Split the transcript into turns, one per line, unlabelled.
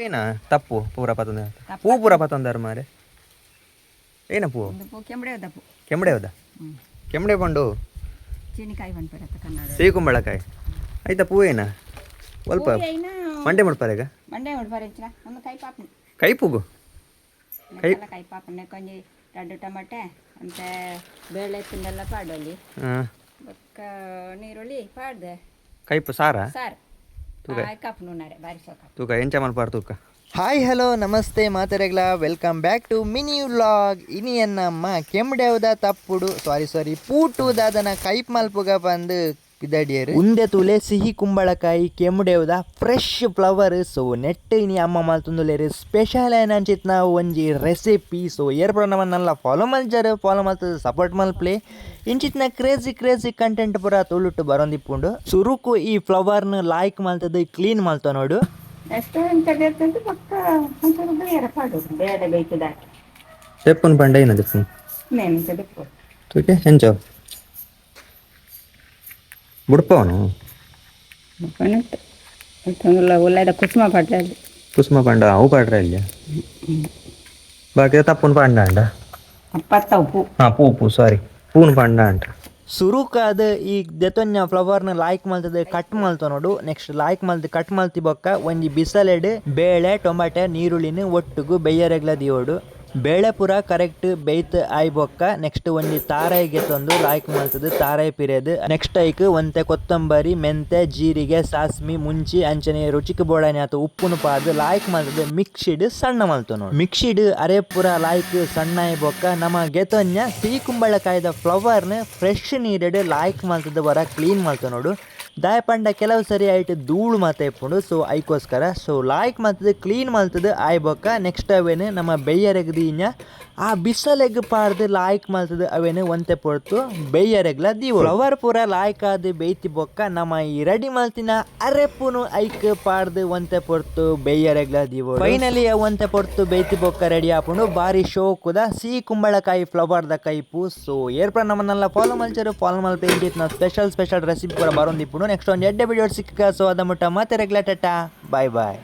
ಏನ ತಪ್ಪು ಪೂರ ಪತ್ತೊಂದು ಪೂ ಪೂರ ಪತ್ತೊಂದಾರು ಮಾರೆ. ಏನ ಪೂ?
ಒಂದು ಪೂ ಕೆಂಬಡೆ ದಪ್ಪು.
ಕೆಂಬಡೆ ಹೌದಾ? ಕೆಂಬಡೆ ಪಂಡು.
ಚೀನಿಕಾಯಿ ಪನ್ಪೆರತ್ತ ಕನ್ನಡ.
ಸಿಹಿ ಕುಂಬಳಕಾಯಿ ಆಯ್ತಾ? ಪೂ ಏನ ಒಲ್ಪ?
ಐನ.
ಮಂಡೆ ಮುಡ್ಪಾರೆಗ.
ಮಂಡೆ ಉಡ್ಪಾರೆ ಇಂಚಿನ ಒಂದು ಕೈ ಪಾಪು.
ಕೈ ಪೂಗು ಕೈ.
ಕೈ ಪಾಪನೆ ಕೊಂಜಿ ರಡ್ಡು ಟೊಮಟೆ ಅಂತೆ ಬೇಳೆ ತಿಂದೆಲ್ಲ ಪಾಡೊಲಿ.
ಹಾಂ.
ಬೊಕ್ಕ ನೀರುಳ್ಳಿ ಪಾಡ್ದೆ.
ಕೈಪು ಸಾರಾ?
ಸಾರು ಕಪ್ ನೂನಾರೆ ಬಾರಿ ಸೋಕ.
ತೂಕ ಎಂಚ ಮಲ್ಪಾರ್ ತೂಕ.
ಹಾಯ್, ಹಲೋ, ನಮಸ್ತೆ ಮಾತೆರೆಗ್ಲ. Welcome back to mini vlog. ಇನಿಯನ್ನಮ್ಮ ಕೆಂಬಡೆವುದ ತಪ್ಪುಡು, ಸಾರಿ ಸಾರಿ, ಪೂಟು ದಾದನ ಕೈಪ್ ಮಲ್ಪುಗ ಬಂದು ಪಿದಡಿಯರು. ಉಂದೆ ತೂಲೆ, ಸಿಹಿ ಕುಂಬಳಕಾಯಿ ಕೆಂಬಡೆವುದ fresh flower. So net ಇನಿ ಅಮ್ಮ ಮಲ್ತೊಂದುಲ್ಲೆರ್ ಸ್ಪೆಷಲ್ ಏನಂಚಿತ್ನ ಒಂಜಿ ರೆಸಿಪಿ. ಸೊ ಏರ್ಪಡ ನಮ್ಮನ್ನೆಲ್ಲ ಫಾಲೋ ಮಲ್ಜರ್, ಫಾಲೋ ಮಲ್ತದ ಸಪೋರ್ಟ್ ಮಲ್ಪ್ಲೆ. ಇಂಚಿತ್ನ crazy crazy content ಪೂರ ತುಳುಟ್ಟು ಬರೊಂದಿಪ್ಪುಂಡು. ಸುರುಕು ಈ ಫ್ಲವರ್ನ ಲಾಯ್ಕ್ ಮಲ್ತದ ಕ್ಲೀನ್ ಮಲ್ತ ನೋಡು.
ಎಷ್ಟು ಎಂತ ಬೇಕಂತ ಪಕ್ಕ ಒಂಚೂರು ಬೇರೆ ಪಾಡೋದು ಬೇಡ ಬೇಯ್ತದಾಕಿ.
ದೆಪ್ಪುನ್ ಪಂಡ ಏನ ದೆಪ್ಪುನ್?
ನೇನು ದೆಪ್ಪು.
ತೂಕೆ ಎಂಚ ಬುಡ್ಪವನು.
ಉಳ್ಳಾಡ ಕುಸುಮ ಪಾಡ್ರೆ.
ಕುಸುಮ ಪಂಡ ಅವು ಪಾಡ್ರೆ ಅಲ್ಲಿ. ಬಾಕಿ ತಪ್ಪುನ್ ಪಂಡ ಅಂಡ.
ಪತ್ತ ಉಪ್ಪು.
ಹಾಂ, ಪೂ ಪೂ, ಸಾರಿ, ಪೂನ್ ಪಂಡ ಅಂಟ.
ಸುರುಕಾದ ಈ ದೆತೊನ್ಯ ಫ್ಲವರ್ನ ಲಾಯ್ಕ್ ಮಲ್ತದ ಕಟ್ ಮಲ್ತ ನೋಡು. ನೆಕ್ಸ್ಟ್ ಲಾಯ್ಕ್ ಮಲ್ತ್ ಕಟ್ ಮಲ್ತಿ ಬೊಕ್ಕ ಒಂಜಿ ಬಿಸಲೆಡ್ ಬೇಳೆ, ಟೊಮೆಟೊ, ನೀರುಳ್ಳಿನ ಒಟ್ಟುಗು ಬೆಯ್ಯರೆಗ್ಲ ದಿಯೋಡು. ಬೇಳೆ ಪೂರ ಕರೆಕ್ಟ್ ಬೇಯ್ತ್ ಆಯ್ ಬೊಕ್ಕ ನೆಕ್ಸ್ಟ್ ಒಂಜಿ ತಾರಾಯಿ ಗೆತೊಂದು ಲಾಯ್ಕ್ ಮಲ್ತದ ತಾರಾಯಿ ಪಿರೆದ್, ನೆಕ್ಸ್ಟ್ ಐಕ್ ಒಂತೆ ಕೊತ್ತಂಬರಿ, ಮೆಂತೆ, ಜೀರಿಗೆ, ಸಾಸ್ಮಿ, ಮುಂಚಿ ಅಂಚನೆ ರುಚಿಕ್ ಬೋಡಾಯಿನಾತ್ ಉಪ್ಪುನು ಪಾಡ್ದ್ ಲಾಯ್ಕ್ ಮಲ್ತದ ಮಿಕ್ಸಿಡ್ ಸಣ್ಣ ಮಲ್ತ ನೋಡು. ಮಿಕ್ಸಿಡ್ ಅರೆ ಪೂರ ಲಾಯ್ಕ್ ಸಣ್ಣ ಆಯ್ ಬೊಕ್ಕ ನಮ ಗೆತೊನ್ಯ ಸಿಹಿ ಕುಂಬಳಕಾಯಿದ ಫ್ಲವರ್ನ ಫ್ರೆಶ್ ನೀರೆಡ್ ಲಾಯ್ಕ್ ಮಲ್ತದ ವರ ಕ್ಲೀನ್ ಮಲ್ತ ನೋಡು. ದಾಯ ಪಂಡ ಕೆಲವು ಸರಿ ಐಟ್ ಧೂಳು ಮಾತ ಇಪ್ಪುಂಡು. ಸೊ ಐಕೋಸ್ಕರ. ಸೊ ಲಾಯ್ಕ್ ಮಲ್ತದ ಕ್ಲೀನ್ ಮಲ್ತದ ಆಯ್ ಬೊಕ್ಕ ನೆಕ್ಸ್ಟ್ ಅವೇನು ನಮ್ಮ ಬೆಯ್ಯರೆಗ್ ದೀಂಜ ಆ ಬಿಸಲೆಗ್ ಪಾಡ್ದ್ ಲಾಯ್ಕ್ ಮಲ್ತದ ಅವೇನು ಒಂತೆ ಪೊರ್ತು ಬೆಯ್ಯರೆಗ್ಲ ದೀವೊಡು. ಫ್ಲವರ್ ಪೂರ ಲಾಯ್ಕ್ ಆದ್ ಬೇಯ್ತಿ ಬೊಕ್ಕ ನಮ್ಮ ಈ ರೆಡಿ ಮಲ್ತಿನ ಅರೆಪ್ಪುನು ಐಕ್ ಪಾಡ್ದ್ ಒಂತೆ ಪೊರ್ತು ಬೆಯ್ಯರೆಗ್ಲ ದೀವೊಡು. ಫೈನಲಿ ಒಂತೆ ಪೊರ್ತು ಬೇಯ್ತಿ ಬೊಕ್ಕ ರೆಡಿ ಆಪುಂಡು ಬಾರಿ ಶೋಕುದ ಸಿಹಿ ಕುಂಬಳಕಾಯಿ ಫ್ಲವರ್ ದ ಕೈಪು. ಸೊ ಏರ್ಪಡ ನಮ್ಮನ್ನೆಲ್ಲ ಫಾಲೋ ಮಲ್ಚರು, ಫಾಲೋ ಮಲ್ಪೆ. ಇಂಚಿತ್ನ special special recipe ಪೂರ ಬರೊಂದಿಪ್ಪುಂಡು. ನೆಕ್ಸ್ಟ್ ಒಂಜಿ ಎಡ್ಡೆ ವಿಡಿಯೋ ಸಿಕ್ಕ. ಸೊ ಅದ ಮುಟ್ಟ ಮಾತೆರೆಗ್ಲ ಟಟಾ, ಬಾಯ್ ಬಾಯ್.